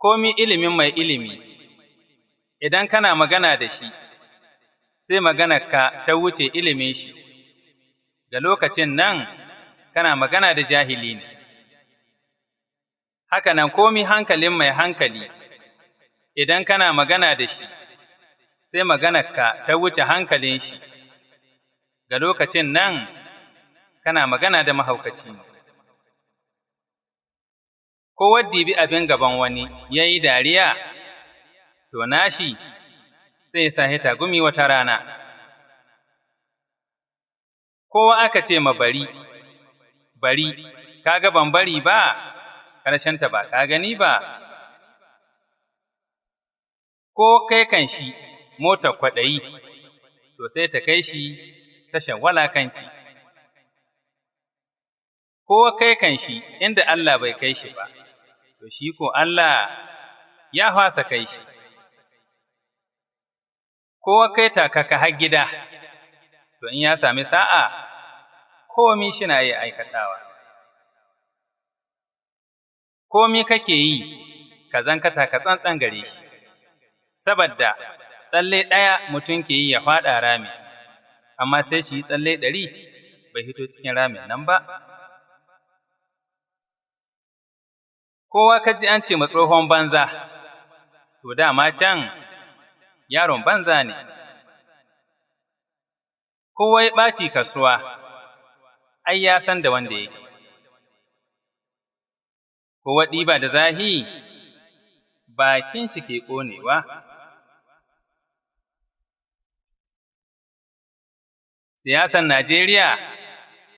Komi ilimin mai ilimi, idan kana magana da shi, sai maganarka ta wuce ilimin shi, ga lokacin nan kana magana da jahili ne. Haka nan komi hankalin mai hankali, idan kana magana da shi, sai maganarka ta wuce hankalin shi, ga lokacin nan kana magana da mahaukaci ne. Kowa dibi abin gaban wani ya yi dariya, to nashi sai ya sa shi tagumi wata rana. Kowa aka ce ma bari, bari, ka ga ban bari ba, ƙarshenta ba ka gani ba. Ko kai kan shi motar kwaɗayi, to sai ta kai shi tashar walakanci. Kowa kai kan shi inda Allah bai kai shi ba, to shi ko Allah ya fasa kai shi. Kowa kai takaka har gida, to in ya sami sa'a, komi shina iya aikatawa. Komi kake yi, ka zanka taka tsantsan gare shi, sabadda tsalle ɗaya mutum ke yi ya faɗa rami, amma sai shi yi tsalle 100 bai hito cikin ramin nan ba. Kowa ka ji an ce ma tsohon banza, to dama can yaron banza ne. Kowa ya ɓaci kasuwa, ai ya san da wanda yake. Kowa ɗiba da zahi, bakin shi ke ƙonewa. Siyasar Najeriya